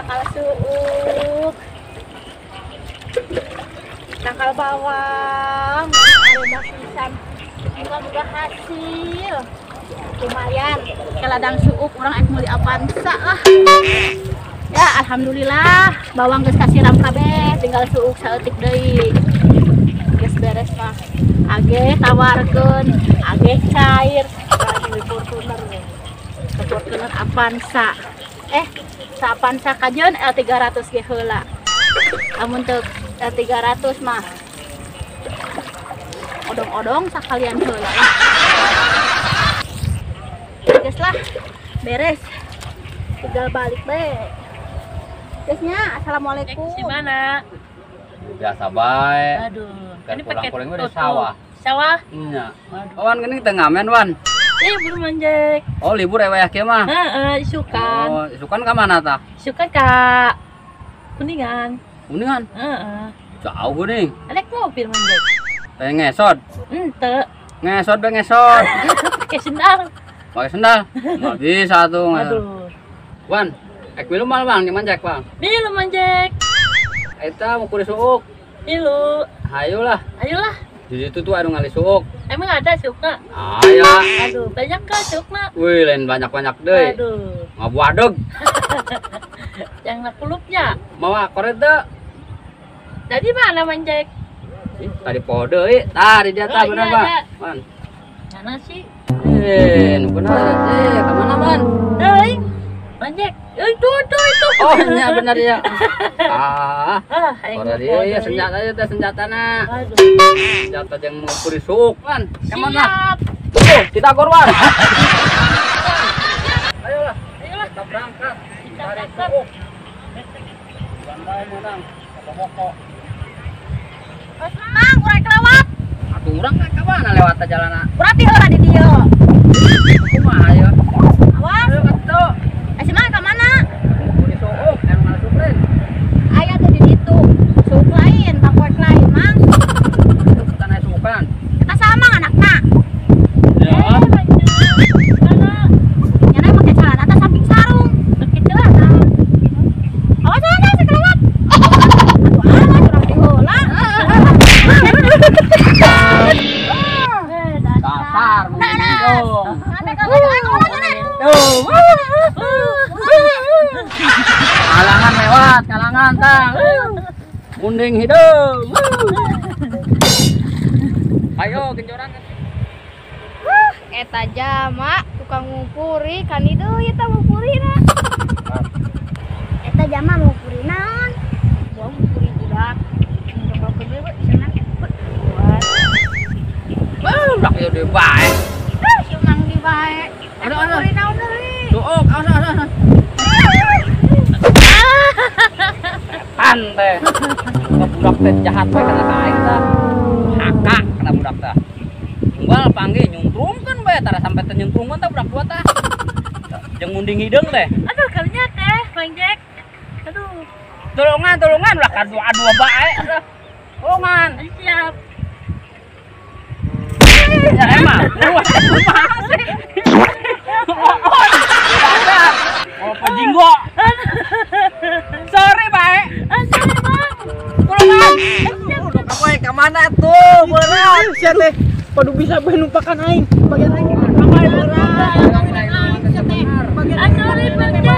Tangkal suuk. Tangkal bawang, aroma pisan. Moga-moga hasil. Lumayan. Ke ladang suuk urang ek meuli Avanza lah. Ya, alhamdulillah bawang geus kasiram kabeh, tinggal suuk saeutik deui. Geus beres mah. Age tawarkeun, age cair, meuli Fortuner nih. Fortuner Avanza. Sa Avanza kajeun L300 ge heula. Amun teu L300 mah odong-odong sakalian heula lah. Geus lah, beres. Tinggal balik bae. Geusnya, assalamualaikum. Di mana? Biasa bae. Aduh, ini pakai pulang di sawah. Sawah? Iya. Wan geuning teu ngamen, Wan. Libur manjek. Oh, libur wayah kieu mah. Heeh, isukan. Oh, isukan ka mana tah? Isukan ka Kuningan. Kuningan? Heeh. Jauh geuning. Naik mobil manjek. Teh ngesot. Henteu. Ngesot be ngesot. Pakai sendal. Pakai sendal? Nggak bisa tuh. Aduh. Wan, ek milu mal Bang, jeung manjek, Bang. Milu manjek. Eta mau kuris suuk. Milu. Ayolah. Ayolah. Di situ tuh anu ngali suuk. Emang ada suukna? Aya. Aduh, banyak kah suukna? Wih, lain banyak-banyak deui. Aduh. Ngabuadeg. Yang nak kulupnya. Mawa koret teu? Dari mana manjek? Ih, tadi poho deui. Tah di dia tah Oh, bener, iya, Bang. ada. Wan. Mana sih? Nu bener ka mana, Ban? Deui. Manjek. Itu. Oh, iya bener ya. Ah. Aing Koret poho ieu deui. senjata ieu teh senjatana. Aduh. Senjata jeung ngumpuri suuk, Wan. Ka mana? Siap. Tuh, kita korban. Ayolah, Ayolah. kita berangkat. Kita Cari berangkat. suuk. Bandai menang, boko. Mang, urang kelewat. Atuh urang ka mana lewat teh jalanna? Berarti heula di dieu. Kumaha ieu? Awas. Ayo katuh. Si Mang ka mana? Ngumpuri suuk, anu ngasupkeun. Aya tuh di ditu. Suuk lain, pangkuek lain, Mang. Tanah suukan. Eta sama anakna. Ya. Manjek. Mana? Nyana make celana teh samping sarung. Pakai celana. Awas awas kelewat. Atuh awas urang di heula. Dasar Nah, nah. mungkin. Nanti kalau Tuh. Kalangan lewat, kalangan tang. Munding hidung. Ayo genjoran. Eta jama tukang ngumpuri kan itu eta ngumpurina. Eta jama ngumpuri naon? Gua ngumpuri budak. Ngobrolkeun we cenah. Wah, budak ieu deui bae. Ah, si Mang di bae. Aduh, aduh. Ngumpuri naon deui? Tuh, awas awas. Setan teh. Budak teh jahat we kana ka aing teh. Haka kana budak teh. Unggal panggih nyungtrungkeun bae tara sampe teh nyungtrungkeun teh budak dua teh. Jeung munding hideung teh. Aduh, kalinya teh, manjek. Aduh, Tulungan, tulungan ulah adu-adu bae. Tulungan. siap. Ya emang. Wah, kumaha sih? Oh, pejinggo. Sorry, bae. Sorry, Bang. Tulungan. Kamu ka mana tuh? Berat sia teh. Padu bisa bae numpakan aing. Bagian aing. Kamu berat. Bagian Ah, sorry, Bang Jack.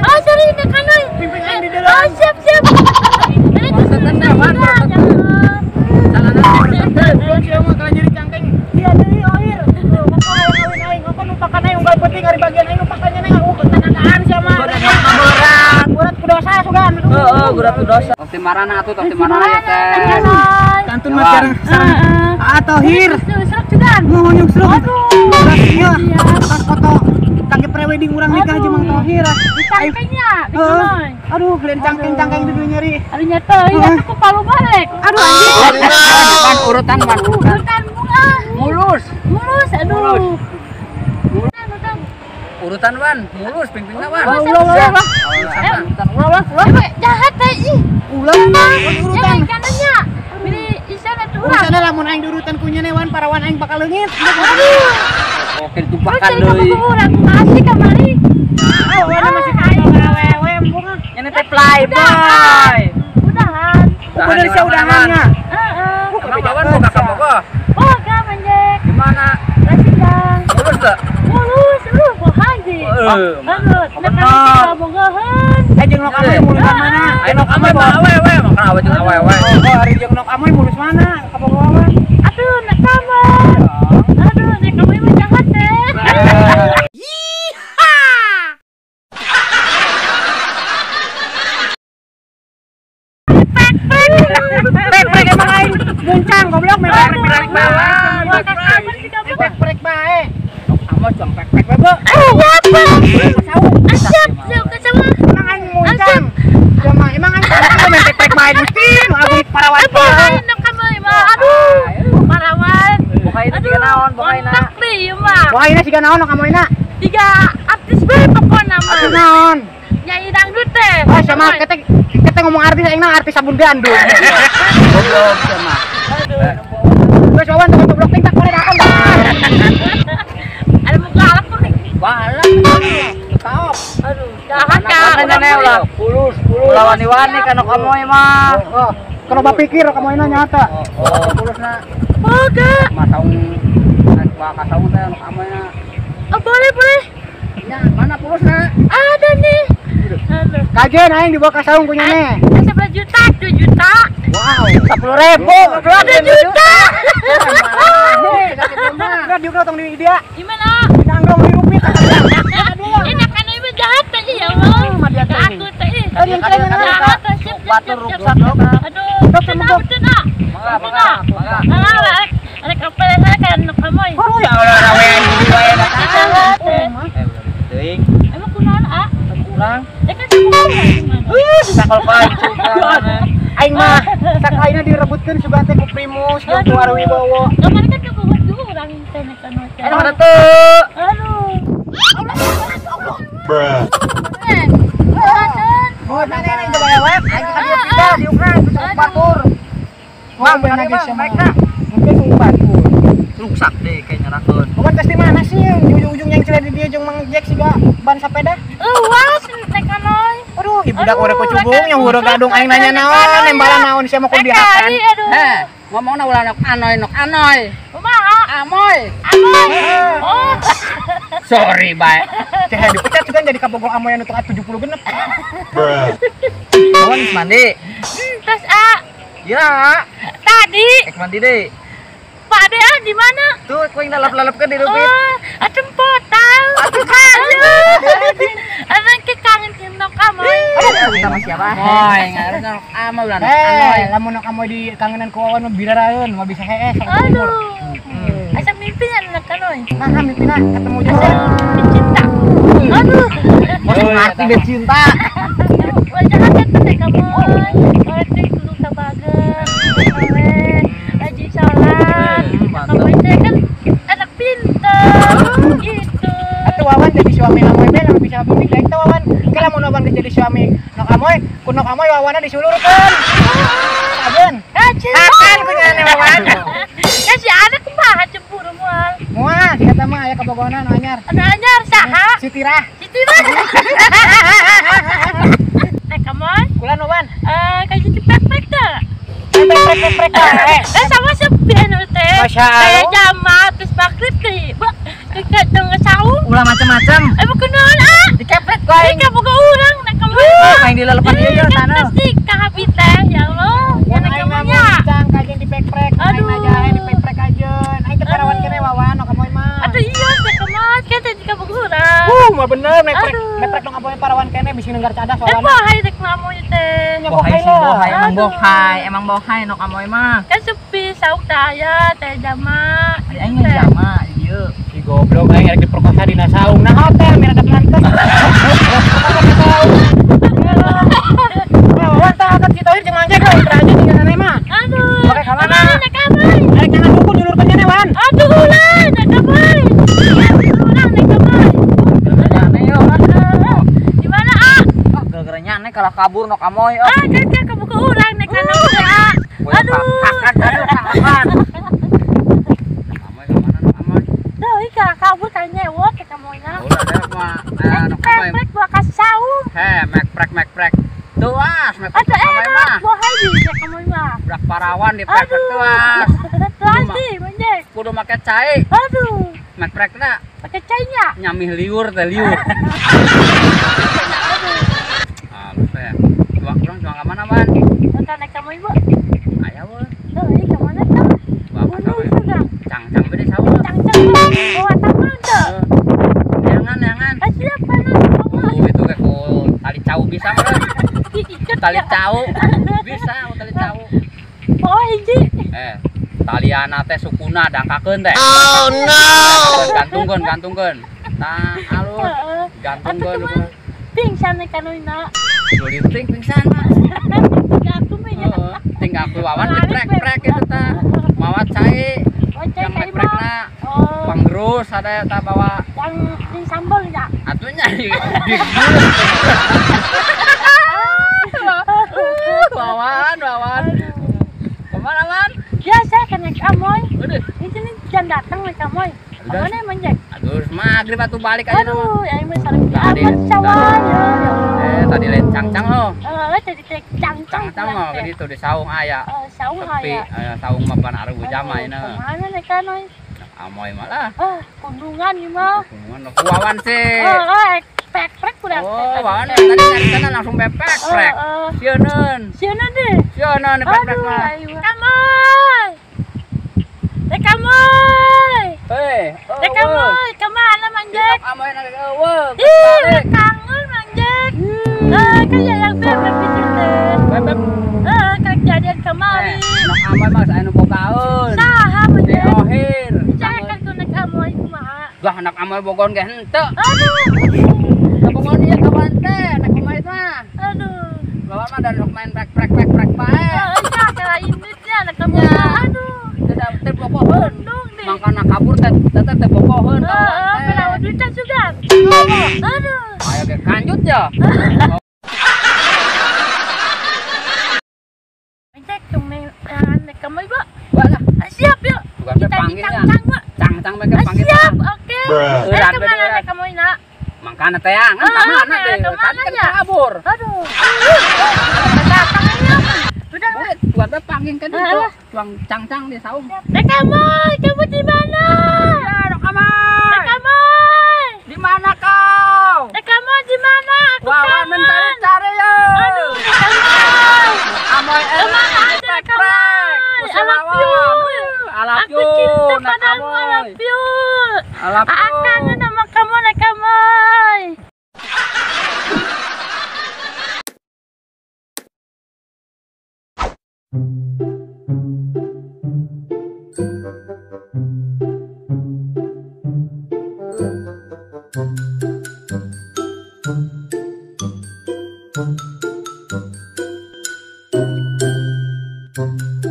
Oh, sorry, kanoy. Pimpin aing di dalam. Oh, siap, siap. Sia mah kalau jadi cangkeng. Dia deui oir. Ngoko hayang kawin aing, ngoko numpakan aing unggal penting ari bagian aing numpakannya neng aku ketanagaan sia mah. Berat. Berat ku dosa sugan. Heeh, berat ku dosa. Tong timarana atuh, tong timarana ya teh. Kantun mah sekarang sareng Aa Tohir. Serok juga. Nuhun nyuk serok. Aduh. Iya. Pas foto kangge prewedding urang nikah jeung Mang Tohir. Cangkengnya, Heeh. Aduh, lain cangkeng-cangkeng di dunia nyeri. Aduh nyata, iya aku palu balik. Aduh anjing. Kan urutan, kan urutan. Urutan bunga. Mulus. Mulus, aduh. Mulus. Urutan. Urutan Wan, mulus pingpingna Wan. Ulah ulah ulah. Ulah ulah. Jahat teh ih. Ulah urutan. Kanannya. Beli isan atuh urang. Urusana lamun aing diurutan ku nyene Wan, parawan aing bakal leungit. Oke ditumpakan deui. Urang masih kamari. Ah, Wan masih aing awewe embung. Nyene teh playboy. Udahan. Bener sia udahannya. Heeh. Emang Wawan boga kabogoh? Boga menjek. Di mana? Lasindang. Mulus teu? Mulus, bohong sih. Aduh, nek kabogohan. Eh jeung nok amoy mulus mana? Ayo nok amoy mah awewe, makan awe jeung awewe. Oh, ari jeung nok amoy mulus mana? Kabogohan. Aduh, nek kamar. Aduh, nek amoy mah jahat teh. Yeehaw. Prek emang aing muncang goblok prek bae. Prek bae. Amoy jong prek bae, Bu. Siap, siap, sama. Emang aing muncang. Ya mah emang aing main prek bae Gusti, nu agung parawan. Aduh, parawan. Bokaina siga naon, bokaina. Kontak deui ieu mah. Bokaina siga naon kamoyna? Tiga artis bae pokona mah. Artis naon? Nyanyi dangdut teh. Oh, sama kita ngomong artis aing mah artis sabun gandum. Goblok sama. Aduh. Geus Wawan tong goblok ting tak boleh dakon. Ada muka alak tuh nih. Balak. Kaop. Aduh, jahat ka. Ulah pulus, pulus. Ulah wani-wani kana kamoy mah. Oh, kalau bapikir kamoy na nyata. Oh, pulusna. Boga. Masaung wah kasaung teh nu kamoyna. Oh, boleh, boleh. Ya, mana pulusna? Ada nih. Kajen aing dibawa ka saung ku nyane. 11 juta, 2 juta. Wow, 10.000 goblok. 2 juta. Udah diukna tong di dia. Gimana? Dina anggrong di rupit. Ini kan ieu jahat teh ya Allah. Aku teh. Batur ruksak. Aduh, mangga, mangga. Arek apa kan kamoy. Oh ya Allah rawe di wae datang. Teuing. Emang kunaon ah? Kurang. Eh kan sakol pae. Aing mah sakaina direbutkeun sugan teh ku Primus jeung ku Arwibowo. Kamari kan kubuat dulu urang teh nek anu teh. Aduh teu. Aduh. Bruh. Oh, nene coba we. Aing ka dieu pindah diukna geus batur. Wah, bener geus baikna. Mungkin ku batur. Ruksak deh kayaknya nyerakeun. Bukan tes di mana sih yang ujung-ujung yang celeh di dia jeung Mang Jack siga ban sepeda? Euwas nek kanoy. Aduh, ibu budak urang kucubung yang urang gadung aing nanya naon, nembalan naon sia mah kudu dihakan. Heh, ngomongna ulah nok anoy nok anoy. Kumaha? Amoy. Amoy. Oh. Sorry, bae. Ceh dipecat juga jadi kabogoh amoy anu 70 genep. Bruh. Nuhun mandi. Tes A. Ya. Tadi. Ek mandi deh. Pak Ade ah di mana? Tuh, ku yang lalap-lalapkeun di rupit. Oh, aduh potang. Aduh kangen. Aduh ke kangen jeung nok amoy. Sama siapa? Moy, ngaran nok amoy ulah nok amoy. Lamun nok amoy di kangenan ku Wawan mah biraraeun, mah bisa heeh. Aduh. Asa mimpi nya nok anoy. Nah, mimpina ketemu jeung mimpi cinta. Aduh. Mau ngerti deh cinta. Wajah teh teh kamoy. Oleh teh kudu sabageun. Oleh rajin salat. Kamu teh kan anak pintar gitu. Atuh Wawan jadi suami amoy be lamun bisa bimbing daek teh Wawan. Ke lamun Wawan geus jadi suami nok amoy, ku nok amoy Wawana disulurkeun. Kajen. Kajen. Akan ku nyane Wawan. Ya si anak kumaha cemburu moal. Moal si eta mah aya kabogohna anu anyar. Anu anyar saha? Si Tirah. Si Tirah. Teh kamoy? Kula Wawan. Eh kayak gitu pek-pek teh. Prek-prek-prek. Eh sama sepi anu teh. Kayak jamaah terus maghrib teh. Ke tengah saung. Ulah macam-macam. Eh bukan naon ah. Dikepret ku aing. Kabogoh urang nek kamu. Aing dilelepan ieu ya tanah. Terus di kahapi teh ya Allah. Ya nek kamunya. Cang kajen dipek-prek. Aing aja aing dipek-prek ajeun. Aing teh parawan kene Wawan nok kamoy mah. Aduh iya teh kumaha kan teh kabogoh urang. Mah bener neprek neprek dong apoy parawan kene bisi nenggar cadas Wawan. Eh bohai teh kamoy teh. Bohai sih bohai emang bohai, emang bohai nok kamoy mah. Kan sepi saung teh aya teh jama. Aing jama ieu. Si goblok aing rek diperkosa dina saung. Nah hotel mira ada pantes. Wawan tah angkat si Tohir jeung Mang Jack we aja tinggal aneh mah. Aduh. Oke ka mana? Nek kamoy. Arek nyangan dukun nyulurkeun nyane Wan. Aduh ulah nek kamoy. Ulah nek kamoy. Aing kalah kabur nok amoy. Ah, kan kamu ke urang nek kana mah. Aduh. Aduh, kakan. Amoy ka mana nok amoy? Duh, kalah kabur ka nyewot ka amoyna. Ulah dewek mah. Nok amoy. Mek buah kasaung. He, mek prek. Tuas, mek prek amoy mah. Buah hiji nek amoy mah. Budak parawan di prek tuas. Tuas di menjek. Kudu make cai. Aduh. Mek prekna. Pakai cainya. Nyamih liur teh liur. Halus teh. Tuang kurang tuang ka mana, Wan? Ka naik kamu ibu. Aya we. Tuh, ini ka mana tah? Gunung Cangcang bede saur. Cangcang. Bawa tambang teh. Neangan. Ah, siap panas. Oh, itu kayak ku tali cau bisa mah. Tali cau. Bisa tali cau. Oh, hiji. Taliana teh sukuna dangkakeun teh. Oh no. Gantungkeun. Tah alus. Gantungkeun. Pingsan nek kanoina. Duliting pingsan mah. Tinggal aku mah ya. Tinggal aku wawan diprek-prek itu tah. Mawa cai. Yang prek-prekna. Panggerus ada tah bawa. Yang di sambal ya. Atunya di Wawan. Kemana, Wan? Ya, saya kena amoy. Udah. Ini jam datang nek amoy. Amone menjek. Aduh, maghrib atuh balik aja. Aduh, aing mah sareng amat sawah. Tadi lain cangcang lo. Heeh, tadi teh cangcang. Cangcang lo gitu di saung aya. Saung aya. Saung mah pan aruh jama ini. Kemana nek kanoy? Amoy malah. Ah, kundungan ieu mah. Kundungan wawan sih. Heeh, pek-prek udah. Oh, wawan tadi nyari langsung bepek-prek. Sieuneun. Sieuneun deh. Sieuneun pek-prek mah. Amoy. Rek amoy. Hei, Rek amoy, kemana Manjek? Amoy nang eueuh. Ih, kangen Manjek. Kan yang bebek itu teh. Bebek. Kejadian kemarin. Nok amoy mah anu bogaeun. Saha Manjek? Ohir. Jangan ku nek amoy kumaha. Wah, anak amoy bogon ge henteu. Aduh. Bogon ieu kawan teh, nek amoy mah. Aduh. Bawa mah dan main prek-prek bae. Heeh, kala ini teh anak amoy. Aduh. Teh bogoheun. Mangkana kabur teh teh bogoheun. Heeh, pelawan duit juga. Aduh. Ayo ge kanjut ya. Cek nek kamu ibu. Walah. Siap yuk. Kita cangcang, Pak. Cangcang mereka panggil. Siap, oke. Kemana nek kamu ina? Mangkana teh angan ka mana teh? Kan kabur. Aduh. Datangnya. Udah, buat panggil kan itu. Tuang cangcang di saung. Nek amoy, kamu di mana? Ya, Nek amoy. Nek amoy. Di mana kau? Nek amoy di mana? Aku wawan mencari-cari ya. Aduh, Nek amoy. Amoy kemana aja Nek amoy? I love you. I love you. Aku cinta padamu, I love you. I love you. Aku kangen sama kamu, Nek amoy. Thank you.